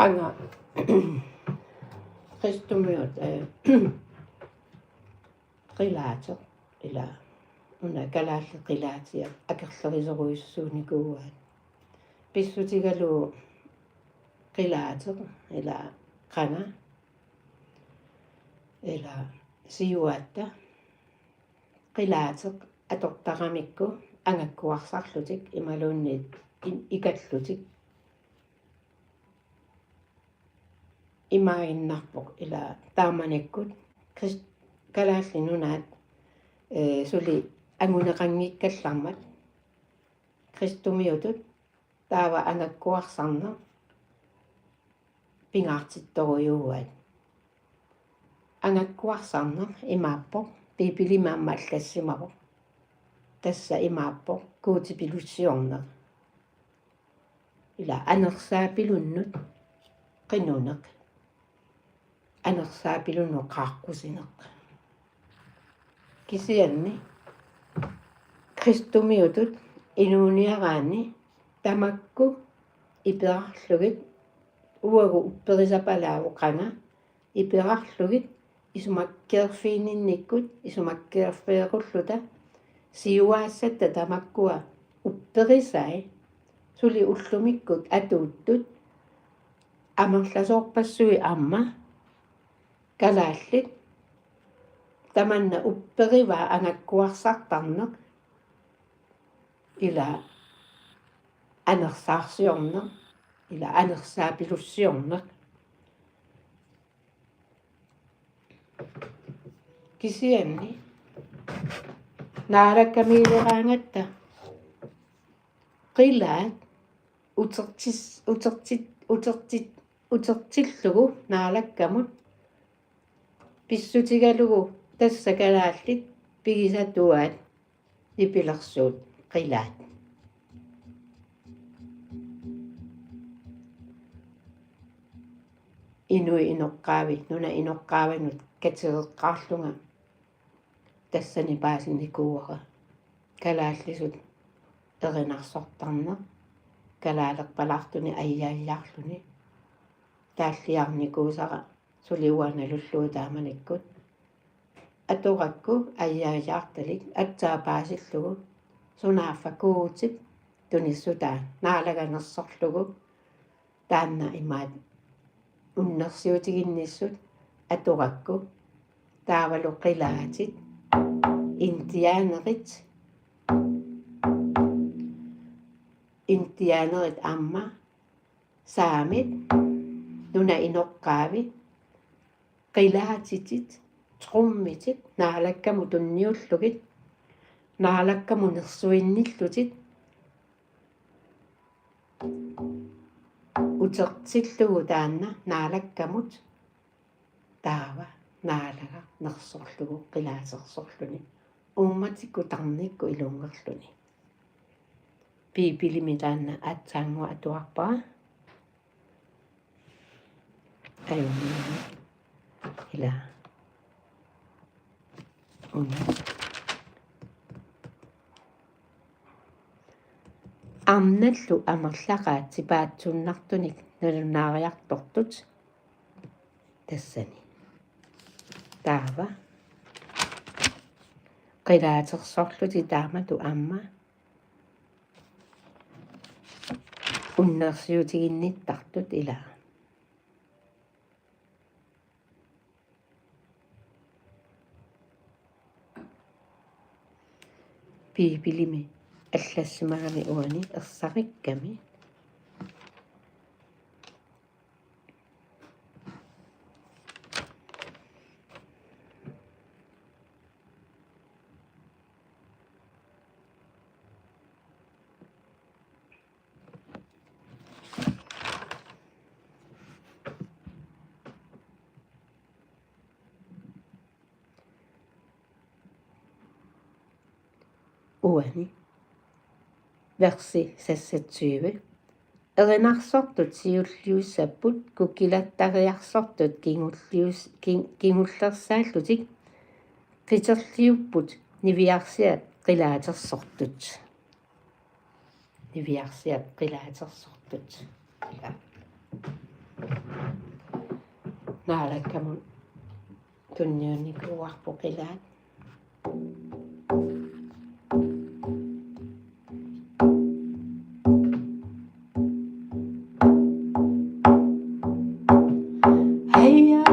Qanga kristumiut, eh, qilaateq ila una kalaallit qilaatiat akerlerisorujussuunikuuaat. Pissutigalugu qilaateq ila qanga ila siuaatta qilaateq atortaramikku angakkuarsarlutik imaluunniit i-, ikallutik imaaginnarpoq ila taamanikkut Krist-, Kalaallit Nunaat, eh, suli anguneqanngikkallarmat kristumiutut taava angakkuarsarneq pingaartittorujuuaat. Angakkuarsarneq imaappoq, Biibilimi aamma allassimavoq. Tassa imaappoq Guutipilussiorneq. Ila anersaapilunnut qinuneq. Anersaapilunnut qaaqqusineq. Kisianni kristumiutut inuuniaraanni tamakku iperarlugit, uagut upperisapalaavoq qanga, iperarlugit isumakkeerfigininnikkut isumakkeerfigerulluta siuaassatta tamakkua upperisai suli ullumikkut atuuttut amerlasoorpassuit aamma kalaallit tamanna upperivaa angakkuarsartarneq ila anersaarsiorneq ila anersaapilussiorneq. Kisianni Naalakkamiileraangatta qilaat utertis-, utertit-, utertit-, utertillugu Naalakkamut pissutigalugu tassa kalaallit pigisatuaat nipilersuut qilaat. Inuit inoqqaavi-, nunap inoqqaavinut katereqqaarlunga tassani paasinikuuara. Kalaallisut erinarsortarneq, kalaalerpalaartuni ajajaarluni. Taalliarnikuusara suli uanga nalullugu taamanikkut. Atorakku ajajaartalik aatsaat paasillugu sunaaffa Guutip tunissutaa Naalaga nersorlugu taanna imaat unnersiutiginnissut atorakku taavalu qilaatit, indianerit, indianerit aamma saamit, nunap inoqqaavi, qilaatitit, trommitit, Naalakkamut tunniullugit, Naalakkamut nersuinnillutit, utertillugu taanna Naalakkamut, taava Naalaga nersorlugu qilaatersorluni, uummatikkut tarnikkut ilungerluni. Biibilimi taanna aatsaannguaq atuarpara. Ajunngilaq. Ila. Una. Arnallu amerlaqaat tipaatsunnartunik nalunaariartortut tassani. Taava. Qilaatersorlutik taamatut aamma. Unnersiutiginnittartut ila. Biibilimi allassimagami uani ersarikkami. Uani. Versi seksogtyve. Erinarsortut siulliussapput kukilattariarsortut kingullius-, king-, kingullersaallutik qiterliupput niviarsiat qilaatersortut. Niviarsiat qilaatersortut. Ila. Naalakkamut tunniunnikuuarput qilaat. Hayya,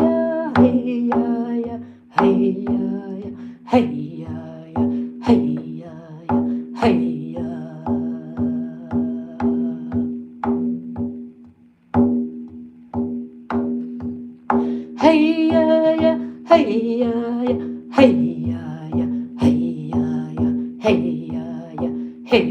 ya, hayya, ya, hayya, ya, hayya, ya, hayya, ya, hayya. Hayya, ya, hayya, ya, hayya, ya, hayya, ya, hayya, ya, hey.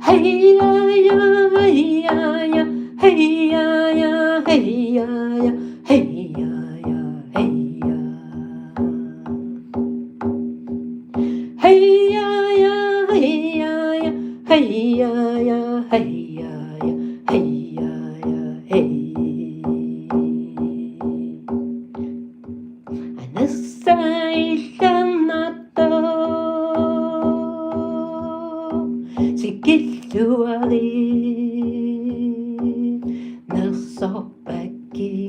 Hayya, ya, hayya, ya, hayya, ya, hayya, ya, hayya, ya, hayya. Hayya, ya, hayya, ya, hayya, ya, hayya, ya, hayya, ya, hey. Anassa illarnartoq tikilluarit nersorpakkit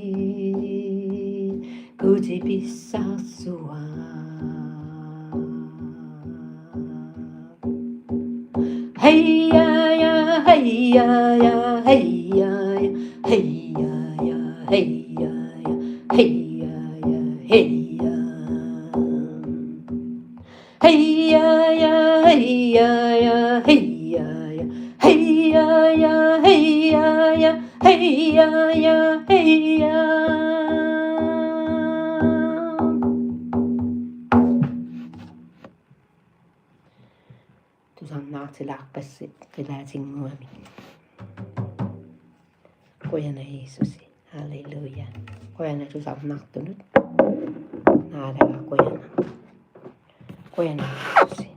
Guutip pissarsua. Hayya, ya, hayya, ya, hayya, ya, hayya, ya, hayya, ya, hayya, ya, hayya. Hayya, ya, hayya, ya, hayya, ya, hayya, ya, hayya, ya, hayya, ya, hayya. Tusarnaartilaarpassi qilaatinnguamik. Qujanaq Jiisusi. Halleluja. Qujanaq tusarnaartunut. Naalagaq qujanaq. Qujanaq Jiisusi.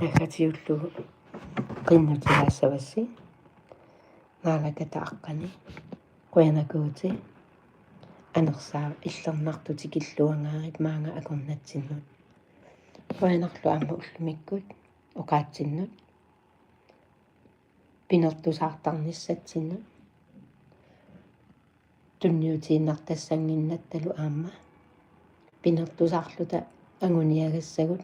Naggatiullugu qinnutigaassavassi. Naalakkat aqqani. Qujanaq Guuti. Anersaaq illarnartoq tikilluangaarit maanga akornatsinnut. Qujanarlu aamma ullumikkut oqaatsinnut. Pinertusaartarnissatsinnut. Tunniutiinnartassannginnattalu aamma. Pinertusaarluta anguniagassagut.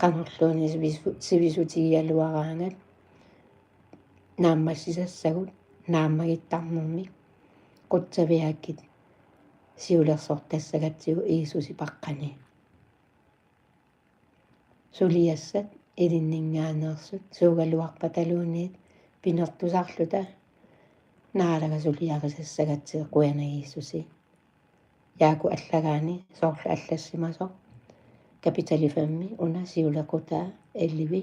Qanorluunniit sivisu-, sivisutigigaluaraangat. Naammassisassagut. Naammagittarnermik. Qutsaviaakkit. Siulersortassagatsigu Jiisusi paqqani. Suliassat ilinninngaanneersut suugaluarpataluunniit pinertusaarluta Naalagaq suliarisassagatsigu qujanaq Jiisusi. Jaaku allagaani soorlu allassimasoq kapitali femmi una siulequtaa elleve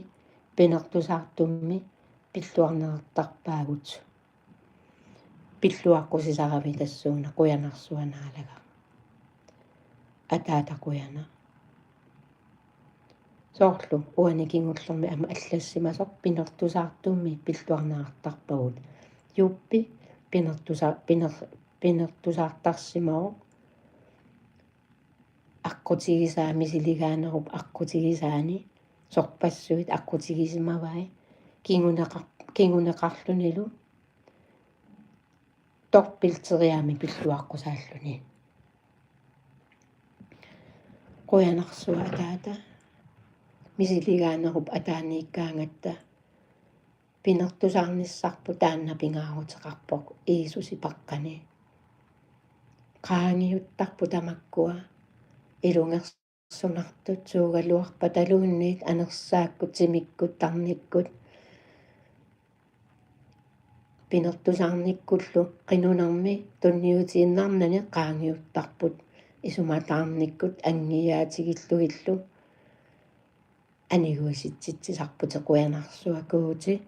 pinertusaartummi pilluarneqartarpaagut. Pilluaqqusisarami tassuuna qujanarsuaq Naalagaq. Ataata qujanaq. Soorlu uani kingullermi aamma allassimasoq pinertusaartummi pilluarneqartarpagut. Jobbi pinertusa-, piner-, pinertusaartarsimavoq. Aqqutigisaa misiligaanerup aqqutigisaani sorpassuit aqqutigisimavai kinguneqar-, kinguneqarlunilu torpilteriaami pilluaqqusaalluni. Qujanarsuaq ataata, misiligaanerup ataaniikkaangatta pinertusaarnissarput taanna pingaaruteqarpoq Jiisusi paqqani. Qaangiuttarput tamakkua ilungersunartut suugaluarpataluunniit anersaakkut, timikkut, tarnikkut. Pinertusaarnikkullu qinunermi tunniutiinnarnani qaangiuttarput isumataarnikkut angiaatigillugillu aniguisitsitsisarputit. Qujanarsuaq Guuti.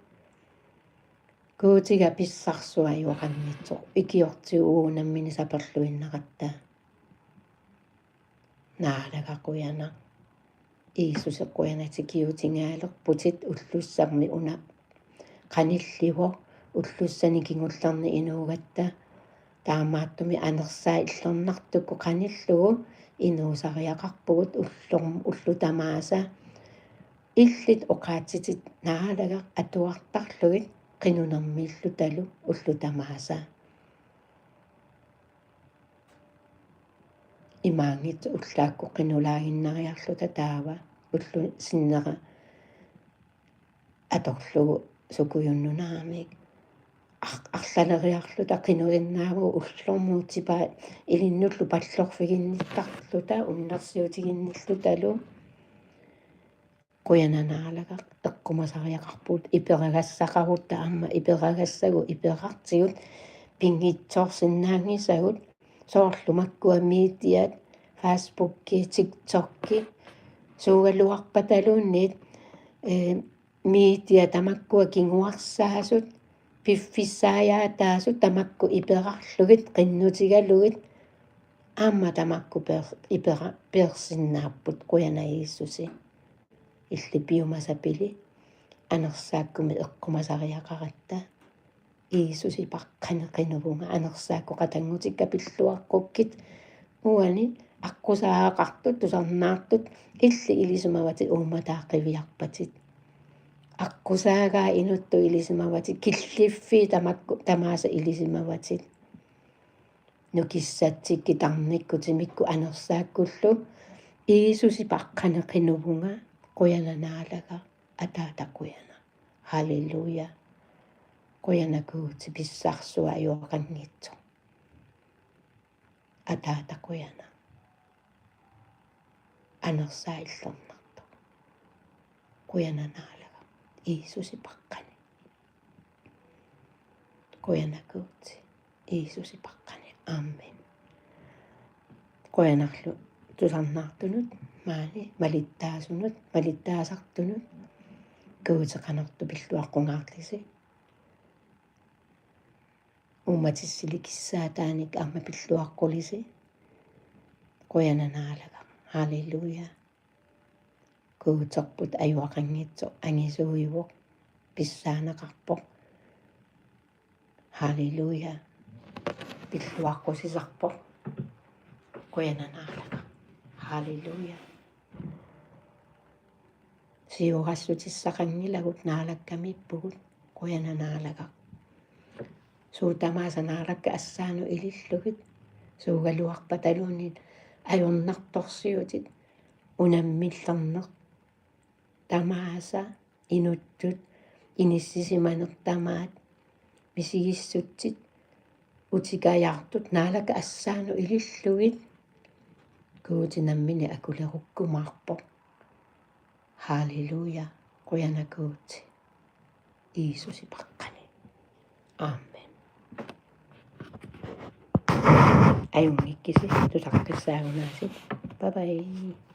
Guutiga pissarsuaq ajuaqanngitsoq, ikiortigu uagut nammineq saperluinnaratta. Naalagaq qujanaq. Jiisusi qujanaq tikiutingaalerputit ullussami una qanillivoq, ullussani kingullerni inuugatta. Taamaattumik anersaat illernartukkut qanillugu inuusariaqarpugut ullorm-, ullut tamaasa. Illit oqaatsitit Naalagaq atuartarlugit qinunermiillutalu ullut tamaasa. Imaanngitsoq ullaakkut qinulaaginnariarluta taava ullut sinnera atorlugu sukujunnunaaramik. Ar-, arlaleriarluta qinusinnaavugut ullormut tipaat ilinnullu pallorfiginnittarluta unnersiutiginnillutalu. Qujanaq Naalagaq, eqqumasariaqarpugut iperagassaqarutta aamma iperagassagut iperartigut pinngitsoorsinnaanngisagut soorlu makkua mediat, Facebooki, TikToki, suugaluarpataluunniit, eh, media tamakkua kinguarsaasut, piffissaajaataasut tamakku iperarlugit, qinnutigalugit, aamma tamakku peer-, ipera-, peersinnaapput. Qujanaq Jiisusi. Illit piumasat pili, anersaakkumik eqqumasariaqaratta. Jiisusi paqqani qinuvunga, anersaakkut qatanngutikka pilluaqqukkit. Uani aqqusaagaqartut tusarnaartut illit ilisimavatit uummataaq qiviarpatit. Aqqusaagaat inuttut ilisimavatit, killiffiit tamakku tamaasa ilisimavatit. Nukissatsikkut, tarnikkut, timikkut, anersaakkullu. Jiisusi paqqani qinuvunga. Qujanaq Naalagaq, Ataata qujanaq. Halleluja. Qujanaq Guuti, pissarsuaq ajuaqanngitsoq. Ataata qujanaq. Anersaat illernartoq. Qujanaq Naalagaq, Jiisusi paqqani. Qujanaq Guuti, Jiisusi paqqani. Amen. Qujanarlu tusarnaartunut, maani malittaasunut, malittaasartunut. Guuti qanortoq pilluaqqungaarlisi. Uummatissillugu kissaataannik aamma pilluaqqulisi. Qujanaq Naalagaq. Halleluja. Guuterput ajuaqanngitsoq, angisuujuvoq, pissaaneqarpoq. Halleluja. Pilluaqqusisarpoq. Qujanaq Naalagaq. Halleluja. Siuassutissaqanngilagut, Naalakkamiippugut. Qujanaq Naalagaq. Suut tamaasa Naalakkat assaanut ilillugit, suugaluarpataluunniit ajornartorsiutit, unammillerneq tamaasa, inuttut inissisimaneq tamaat, misigissutsit, utikajaartut, Naalakkat assaanut ilillugit, Guuti nammineq akulerukkumaarpoq. Halleluja. Qujanaq Guuti, Jiisusi paqqani. Amen. Ajunngikkisi, tusaqqissaagunarsi. Bye bye.